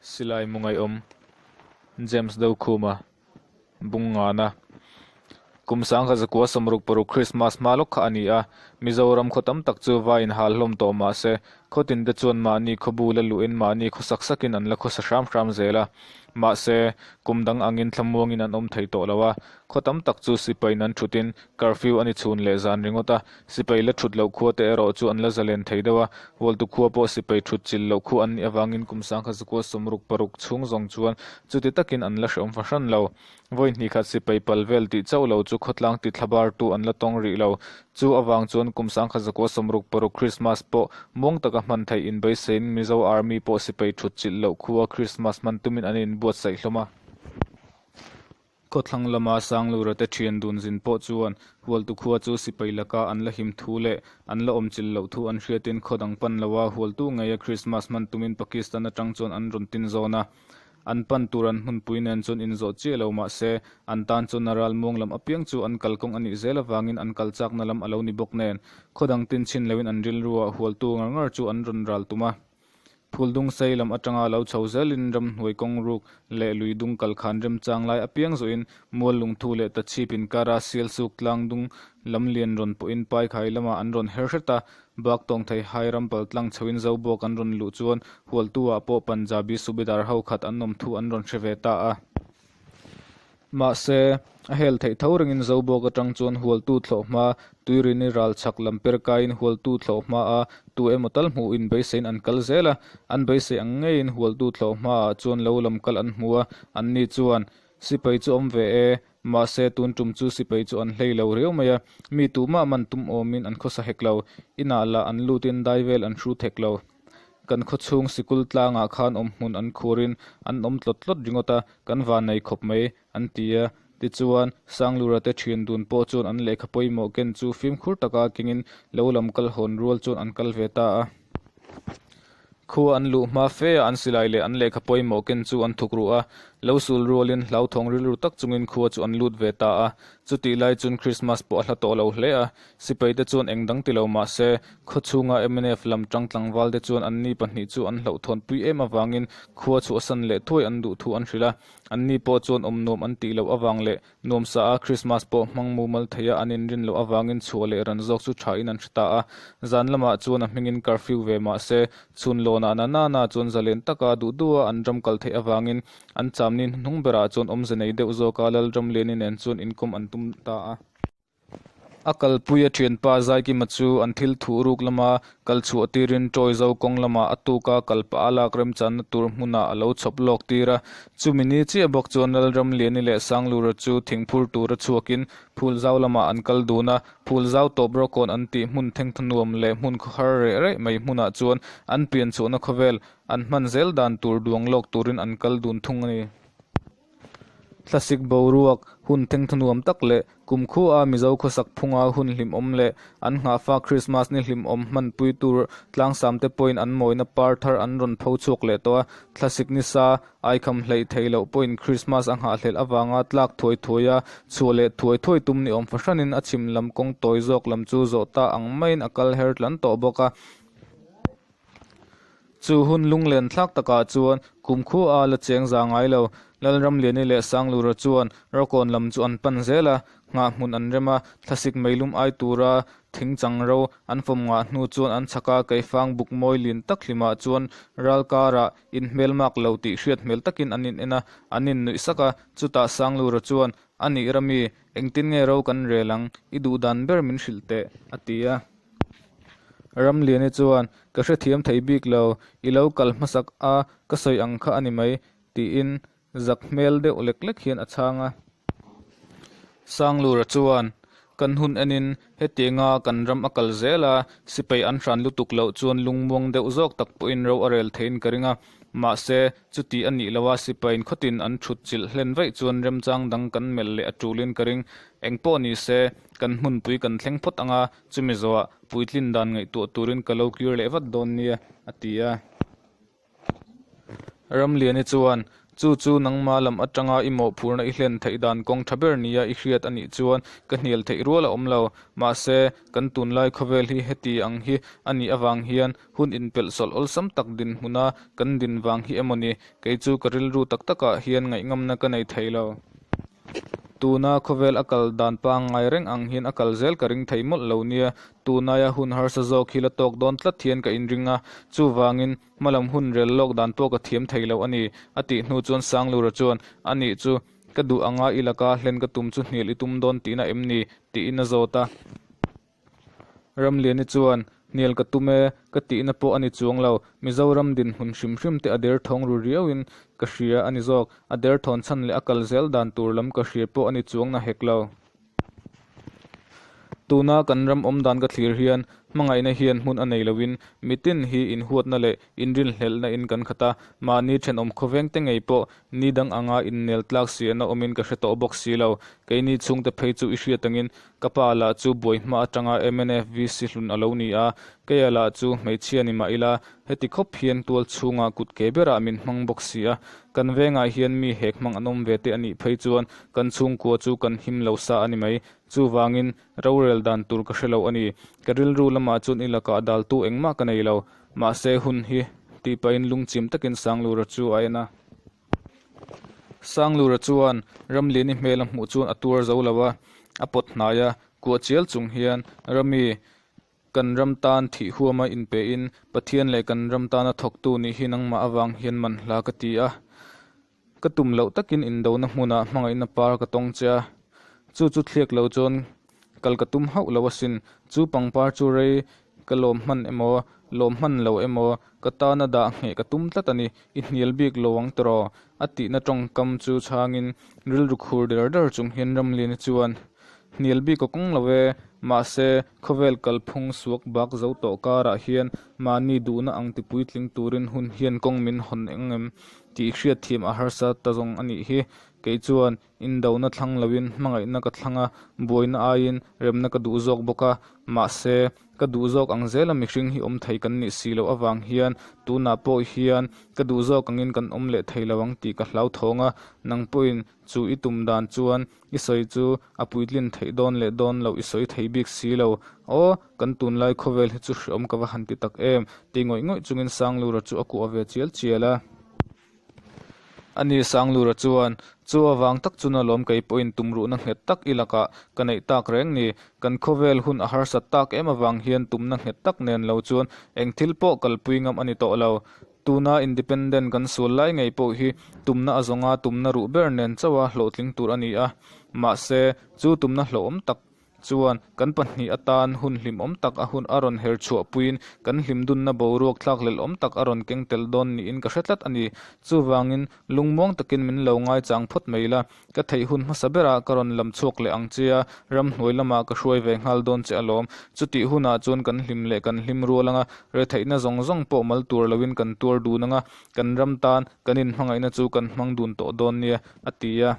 Silai mu ngaihawm James Dokhuma Bungngana Kum 1966 Krismas hma lawk kha a ni a, Mizoram khaw tam tak chu vai inhal hlawm tawh mah se, khaw tinte chuan mahni khawbu la luhin mahni khaw sak sakin an la khawsa hram hram zel a. Mahse, kum dang angin thlamuangin an awm thei tawh lo a, khaw tam tak chu sipaiin an thutin curfew a ni chhun leh zan ringawt a, Sipai la thut loh khua te erawh chu an la zalen thei deuh a, Hualtu khua pawh sipai thut chilh loh khu an nih avangin kum 1966 chhung zawng chuan chuti takin an la hreawm fahran lo. Vawi hnih khat sipai pal vel tih chauh lo chu khawtlang ti thlabartu an la tawng rih lo. Chu avang chuan kum 1966 Krismas pawh muang taka hman theih inbeiseiin Mizo Army pawh sipai thut chilh loh khua Krismas hman tumin an inbuatsaih hlawm a. Khawthlang lama Sanglura te thian dun zin pawh chuan Hualtu khua chu sipai laka an la him thu leh an la awm chilh loh thu an hriatin khaw dang pan loa Hualtu ngeia Krismas hman tumin Pakistan atang chuan an rawn tin zawn a. An pan tur an hmunpui nen chuan inzawh chiah lo mah se an tan chuan a ral muang lam apiang chu an kalkawng a nih zel avangin an kal chakna lam a lo ni bawk nen khaw dang tin chhin loin an rilruah Hualtu ngar ngar chu an rawn ral tum a. Phuldung sei lam atanga lo chho zelin ramhnuai kawng ruk leh lui dung kal khan remchang lai apiang zawhin mual lungthu leh tachhip inkara sial suk tlang dung lam lian rawn pawhin paikhai lamah an rawn her hret a, bak tawng thei hai ram pal tlang chhoin Zobawk an rawn luh chuan Hualtu ah pawh Punjabi Subedar ho khat an awm thu an rawn hre ve ta a. Mahse, a hel theih tho ringin Zobawk atang chuan hualtu thlawh hma, Tuirini ral chhak lam per kaiin hualtu thlawh hma a tu emaw tal hmuh in beiseiin an kal zel a, an beisei ang ngeiin hualtu thlawh hmaah chuan lo lam kal an hmu a, anni chuan, Sipai chu awm ve e, mahse tun tum chu sipai chu an hlei lo riau mai a, mi tumah man tum awmin an khawsa hek lo, inah lah an lutin dai vel an hrut hek lo. Kan khawchhung sikul tlangah khan awmhmun an khurin an awm tlawt tlawt ringawt a, kan vannei khawp mai, an ti a. Tichuan, Sanglura te thian dun pawh chuan an lehkha pawimawh ken chu fimkhur taka kengin lo lam kal hawn rual chuan an kal ve ta a. Khua an luh hma fe a an silai leh an lehkha pawimawh ken chu an thuk ruh a, lo sul rualin hlauthawng rilru tak chungin khua chu an lut ve ta a. Chutih lai chuan Krismas pawh a hla tawh lo hle a, Sipaite chuan eng dang ti lo mah se, khawchhunga mnf lam tang tlangvalte chuan anni pahnih chu an hlauhthawnpui em avangin khua chhuahsan leh thuai an duh thu an hrilh a. Anni pawh chuan awm nuam an tih loh avang leh nuamsa a Krismas pawh hmang mumal theia an inrin loh avangin chhuah leh ran zawk chu thain an hre ta a. Zan lamah chuan a hmingin curfew ve mah se, chhun lawnah na na na chuan zalen taka duh duha an ram kal theih avangin an chamni hnuhnung berah chuan awmze nei deuh zawka Lalramliani nen chuan inkawm an tum ta a. A kalpui a thianpa Zaikima chu an thil thuh ruk lama kal chhuah tirin Tawi zo kawng lamah a tuka kal pah a lak remchanna tur hmunah a lo chhawp lawk tir a. Chumi ni chiah bawk chuan Lalramliani leh Sanglura chu thingphur tura chhuakin Phulzau lamah an kal dun a, Phulzau tawp rawkawn an tih hmun thengthaw nuam leh hmun khawhar reh reh mai hmunah chuan an pian chhuahna khawvel an hman zel dan tur duang lawk turin an kal dun thung a ni. Thlasik boruak, hun thengthaw nuam tak leh kumkhua Mizo khawsak phunga hun hlimawm leh an nghahfa Krismas ni hlimawm hmanpui tur tlangsamte pawhin an mawina par thar an rawn pho chhuak leh tawh a, thlasik nisa aikham hleih theih loh pawhin Krismas a nghahhlelh avanga tlak thuai thuai a, chhuah leh thuai thuai tum ni awm fahranin a chhim lam kawng tawi zawk lam chu zawh ta ang maiin a kal her tlan tawh bawk a. Chu hun lunglen thlak takah chuan kumkhua la cheng za ngai lo. Lalramliani leh Sanglura chuan Rawkawn lam chu an pan zel a, nghah hmun an rem a, thlasik meilum ai tura thing chang ro an fawm ngah hnu chuan an chhak a, keifang buk mawi lin tak hlimah chuan ral karah inhmelmak lo tih hriat hmel takin an in en a, an innuih sak a, chutah Sanglura chuan, A nih Rami, engtin nge ro kan rel ang, i duh dan ber min hrilh teh, a ti a. Ramliani chuan, Ka hrethiam thei bik lo, i lo kal hmasak a, ka sawi ang kha a ni mai, tiin zak hmel deuh lek lek hian a chhang a. Sanglura chuan, Kan hun enin hetianga kan ram a kal zel a, sipai an hran lutuk loh chuan lungmuang deuh zawk tak pawhin ro a rel theiin ka ring a, mahse, chuti a nih loha sipaiin khawtin an thut chilh hlen vaih chuan remchang dang kan melh leh a tulin ka ring. Engpawh ni se, kan hmunpui kan thleng phawt ang a, Chumi zawhah puitlin dan ngaihtuah turin ka lo kir leh vat dawn nia, a ti a. Ramliani chuan, Chu chu nangma lam atanga i mawhphurhna i hlen theih dan kawng tha ber nia i hriat a nih chuan ka hnial theih rual a awm lo. Mahse, kan tunlai khawvel hi heti ang hi a nih avang hian hun inpelh sawlh awlsam tak dinhmuna kan din vang hi emaw ni? Kei chu ka rilru tak takah hian ngaihngamna ka nei thei lo. Tuna khawvel a kal dan pangngai reng ang hian a kal zel ka ring thei mawlh lo nia. Tunaia hun harsa zawk hi la tawk dawn tlat hian ka inring a, chuvangin hmalam hun rel lawk dan pawh ka thiam thei lo a ni, a tih hnu chuan Sanglura chuan, A nih chu, ka duh anga i laka hlen ka tum chu hnial i tum dawn tihna em ni? tiin a zawt a. Ramliani chuan, Hnial ka tum e, ka tihna pawh a ni chuang lo. Mizoram dinhmun hrim hrim te a derthawng ru riauin ka hria a ni zawk. A derthawn chhan leh a kal zel dan tur lam ka hria pawh a ni chuang na hek lo. Tuna kan ram awm dan ka thlir hian hmangaihna hian hmun a nei loin mitin hi inhuatna leh inrinhlelhna in kan khat a, mahni thenawm khawveng te ngei pawh ni dang anga innel tlak siahna awmin ka hre tawh bawk si lo. Keini chhungte phei chu i hriat angin Ka pa lah chu buai hma atanga mnf VC hlun a lo ni a, keia lah chu hmeichhia ni mah ila, heti khawp hian tual chhungah kut ke berah min hmang bawk si a. Kan vengah hian mi hek hmang an awm ve te a nih phei chuan kan chhungkua chu kan him lo sa a ni mai. Chuvangin, rorel dan tur ka hre lo a ni. Ka rilru lamah chuan i lakah daltu engmah ka nei lo. Mahse hun hi tih pahin lungchim takin Sanglura chu a en a. Sanglura chuan Ramliani hmel a hmuh chuan a tuar zo lo a, a pawt hnai a, kuah chial chung hian Rami kan ram tan thih huama inpehin Pathian leh kan ram tana thawktu nih hi nangmah avang hian man hla ka ti a, ka tum loh takin indona hmunah hmangaihna par ka tawng che a, chu chu thliak lo chuan Kal ka tum hauh lo asin, chu pangpar chu rei ka lawm hman emaw, lawm hman lo emaw, ka tana dah ngheh ka tum tlat a ni, i hnial bik lo ang tawh, a tihna tawngkam chu chhangin rilru khur der der chung hian Ramliani chuan, Hnial bik a kawng lo e, mahse khawvel kalphung suak bak zo tawh karah hian mahni duhna ang ti puitling turin hun hian kawng min hawn eng em tih hriatthiam a harsa ta zawng a nih hi, kei chuan Indona thlang loin hmangaihna ka thlang a, buaina aiin remna ka duh zawk bawk a. Mahse, ka duh zawk ang zela mihring hi awm thei kan nih si loh avang hian tunah pawh hian ka duh zawk angin kan awm leh thei lo ang tih ka hlauthawng a. Nang pawhin chu i tum dan chuan i sawi chu a puitlin theih dawn leh dawn loh i sawi thei bik si lo. Aw, kan tunlai khawvel hi chu hreawm ka va han ti tak em! ti ngawih ngawih chungin Sanglura chu a kuah ve chial chial a. A ni Sanglura chuan, Chu avang tak chuna lawm kei pawhin tumruhna nghet tak i lakah ka neih tak reng ni. Kan khawvel hun a harsat tak em avang hian tumna nghet tak nen lo chuan eng thil pawh kalpui ngam a ni tawh lo. Tuna independent kan sual lai ngei pawh hi tumna a zawnga tumna ruh ber nen chauha hlawhtling tur a ni a. Mahse, chu tumna hlauhawm tak Chuan, kan pahnih atan hun hlimawm tak a hun a rawn her chhuah puiin kan hlimdunna boruak thlakhlelh awm tak a rawn keng tel dawn niin ka hre tlat a ni. Chuvangin, lungmuang takin min lo ngaichang phawt mai la, ka theih hun hmasa berah ka rawn lam chhuak leh ang che a, ramhnuai lamah ka hruai ve nghal dawn che alawm. Chutih hunah chuan kan hlim leh kan hlim rual anga, retheihna zawng zawng pawh mal tur loin kan tuar dun anga, kan ram tan kan inhmangaihna chu kan hmang dun tawh dawn nia, a ti a.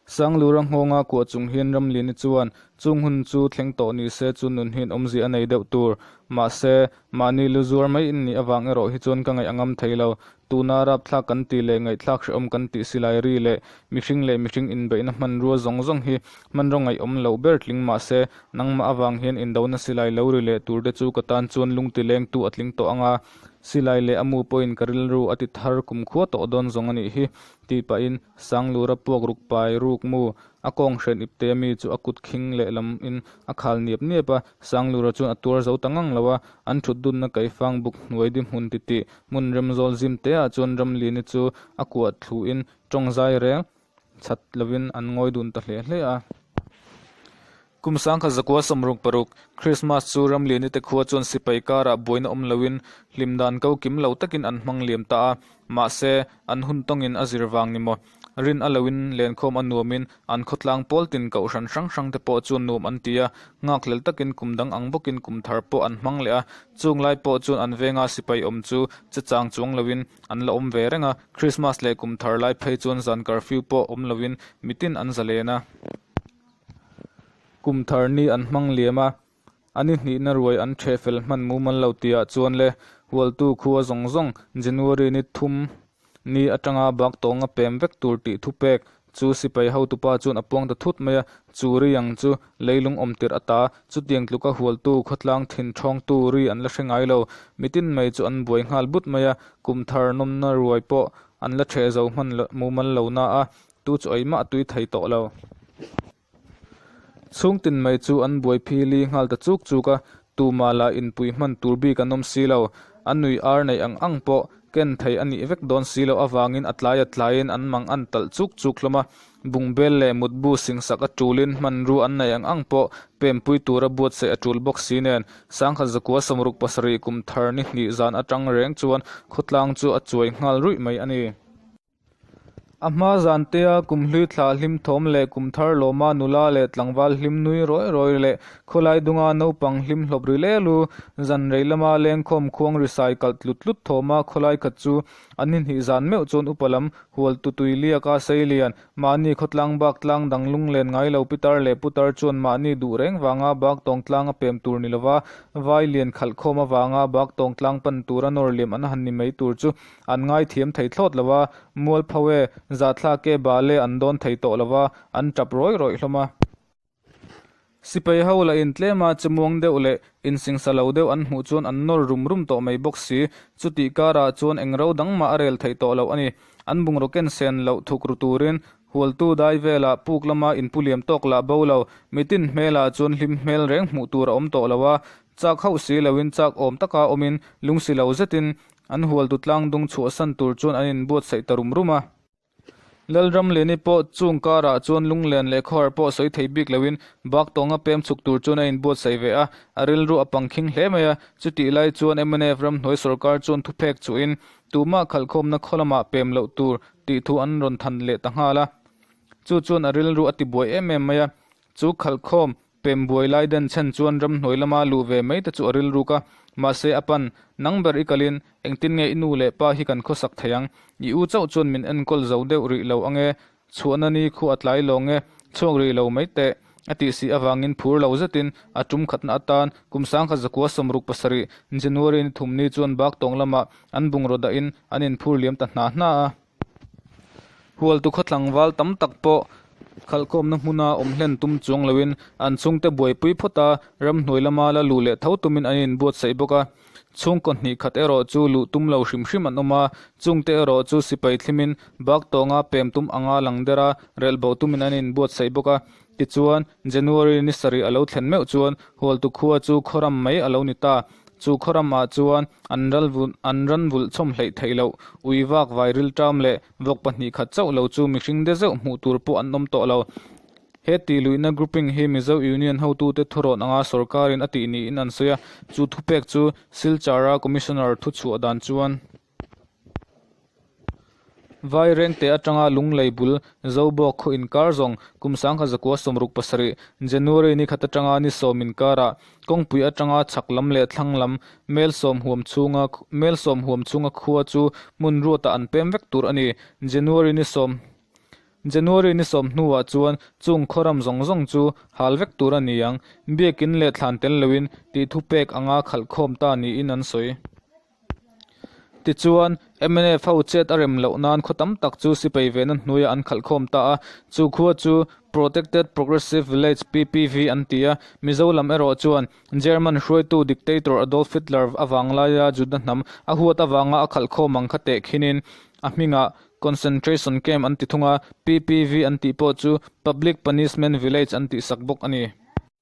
Sanglura nghawnga kuah chung hian Ramliani chuan chung hun chu thleng tawh ni se chu nun hian awmzia a nei deuh tur. Mahse, mahni lu zuar mai in nih avang erawh hi chuan ka ngaih a ngam thei lo. Tuna rapthlak kan tih leh ngaihthlak hrehawm kan tih silai ri leh mihring leh mihring inbeihna hmanrua zawng zawng hi hmanraw ngaihawm loh ber tling mahse, nangmah avang hian indona silai lo ri leh tur te chu ka tan chuan lungti lengtu a tling tawh anga silai leh a mu pawhin ka rilru a ti thar kumkhua tawh dawn zawng a nih hi tih pahin Sanglura puak ruk pai ruk mu a kawng hren ipte ami chu a kut khing leh lam in a khal niap niap a, Sanglura chuan a tuar zo ta ngang lo a, an thut dunna keifang buk hnuai di hmun titih hmun remzawl zim te ah chuan Ramlini chu a kuah thlu in tawng zai reng chat lovin an ngawi dun ta hle hle a. Kum sangkhat zakua 66, Krismas chu Ramliani te khua chuan sipai karah buaina awm loin hlim dan ko kim lo takin an hmang liam ta a, mahse, an hun tawngin a zir vang ni maw? Rin a loin lenkhawm a nuamin an khawtlang pawl tin kohhran hrang hrang te pawh chuan nuam an ti a, nghakhlel takin kum dang ang bawkin kum thar pawh an hmang leh a, chung lai pawh chuan an venga sipai awm chu che chang chuang loin an la awm ve reng a, Krismas leh kum thar lai phei chuan zan curfew pawh awm loin mitin an zalen a. Kum thar ni an hmang liam a, a ni hnihna ruai an ṭheh fel hman mumal lo tihah chuan le Hualtu khua zawng zawng January ni thum ni atanga Baktawnga pem vek tur tih thupek chu sipai hotupa chuan a puang ta thut mai a, chu ri ang chu leilung awm tirh ata chutiang tluka hualtu khawtlang thin thawngtu ri an la hre ngai lo. Mitin mai chu an buai nghal but mai a, kum thar nawmna ruai pawh an la ṭheh zo hman mumal lo na a, tu chu eimah a tui thei tawh lo. Chhungtin mai chu an buai phili nghal ta chuk chuk a, tumah lah inpui hman tur bik an awm si lo. A nui ar neih ang ang pawh ken thei a nih vek dawn si loh avangin a tlai a tlaiin an mang an talh chuk chuk hlawm a. Bungbel leh mutbu singsak a tulin hmanrua an neih ang ang pawh pempui tura buatsaih a tul bawk si nen sangkhat zakua 67 kum thar ni hnih zan atang reng chuan khawtlang chu a chuai nghal ruih mai a ni. A hma zantea kum hlui thlah hlim thawm leh kum thar lawma nula leh tlangval hlim nui rawi rawi leh khawlai dunga naupang hlim hlawp ri lel u, zan rei lama lengkhawm khuang ri sai kalh tlut tlut thawma khawlai khat chu an hnih zan meuh chuan upa lam hual tutui liaka sei lian, mahni khawtlang bak tlang dang lunglen ngai lo pitar leh putar chuan mahni duh reng vanga bak tawng tlang a pem tur ni lova vai lian khalh khawm avanga bak tawng tlang pan tura nawr liam an han ni mai tur chu An ngaithiam thei thlawt lo a, mualpho e, zahthlak e, bal e an dawn thei tawh lo a, an tap rawih rawih hlawm a. Sipai ho lah in tlema chemuang deuh leh insingsa lo deuh an hmuh chuan an nawr rum rum tawh mai bawk si. Chutih karah chuan eng ro dang mah a rel theih tawh loh a ni. An bungraw ken sen loh thuk ru turin Hualtu dai velah puk lama inpu liam tawk lah bo lo, mitin hmelah chuan hlim hmel reng hmuh tur a awm tawh lo a, chak hauh si loin chak awm taka awmin lungsi lo zetin an hualtu tlang dung chhuahsan tur chuan an inbuatsaih ta rum rum a. Lalramliani pawh chung karah chuan lunglen leh khawhar pawh sawi thei bik loin Baktawnga pem chhuk tur chuan a inbuatsaih ve a, a rilru a pangkhing hle mai a, chutih lai chuan mnf ramhnuai sawrkar chuan thuphek chuhin tumah khalhkhawmna khaw lamah pem loh tur tih thu an rawn than leh ta nghal a. Chu chuan a rilru a ti buai em em mai a. Chu khalhkhawm pem buai lai den chhen chuan ramhnuai lama luh ve mai te chu a rilruk a. Mahse a pan, nang ber i kalin engtin nge i nu leh pa hi kan khawsak thei ang? I u chauh chuan min enkawl zo deuh rih lo ange, Chhuahna ni khu a tlai lawng e, chhuak rih lo mai teh, a tih si avangin phur lo zetin a tum khatna atan kum 1967 January ni thum ni chuan Baktawng lamah an bungraw dahin an inphur liam ta hna hna a. Hualtu khaw tlangval tam tak pawh khalhkhawmna hmuna awm hlen tum chuang loin an chhungte buaipui phawt a, ramhnuai lama la luh leh tho tumin an inbuatsaih bawk a. Chhungkaw hnih khat erawh chu luh tum lo hrim hrim an awm a, chungte erawh chu sipai thlimin bak tawnga pem tum anga lang der a, relh bo tumin an inbuatsaih bawk a. Tichuan, January ni sarih a lo thlen meuh chuan Hualtu khua chu khawram mai a lo ni ta. Chu khawramah chuan an ral an ran vulh chhawm hleih theih loh, ui vak vai rilṭam leh vawk pahnih khat chauh lo chu mihring de zeuh hmuh tur pawh an awm tawh lo. He tih luihna grouping hi Mizo Union hotute thurawn anga sorkarin a tih niin an sawi a, chu thupek chu Silchar-a Commissioner thuchhuah dan chuan Vairengte atanga Lunglei bul Zobawk khaw inkar zawng kum 1967 January ni khat atanga ni sawm inkarah kawngpui atanga chhak lam leh thlang lam mel sawm huam chhunga mel sawm huam chhunga khua chu hmun ruatah an pem vek tur a ni. January ni sawm January ni sawm hnuah chuan chung khawram zawng zawng chu hal vek tur a ni ang, biakin leh thlan tel loin tih thupek anga khalh khawm ta niin an sawi. Tichuan, mnf ho chet a rem loh nan khaw tam tak chu sipai vehna hnuaiah an khalh khawm ta a, chu khua chu Protected Progressive Village, PPV, an ti a, Mizo lam erawh chuan German hruaitu dictator Adolf Hitler avang laia Juda hnam a huat avanga a khalh khawm ang kha tehkhinin a hmingah Concentration Camp an ti thung a, PPV an tih pawh chu Public Punishment Village an tihsak bawk a ni.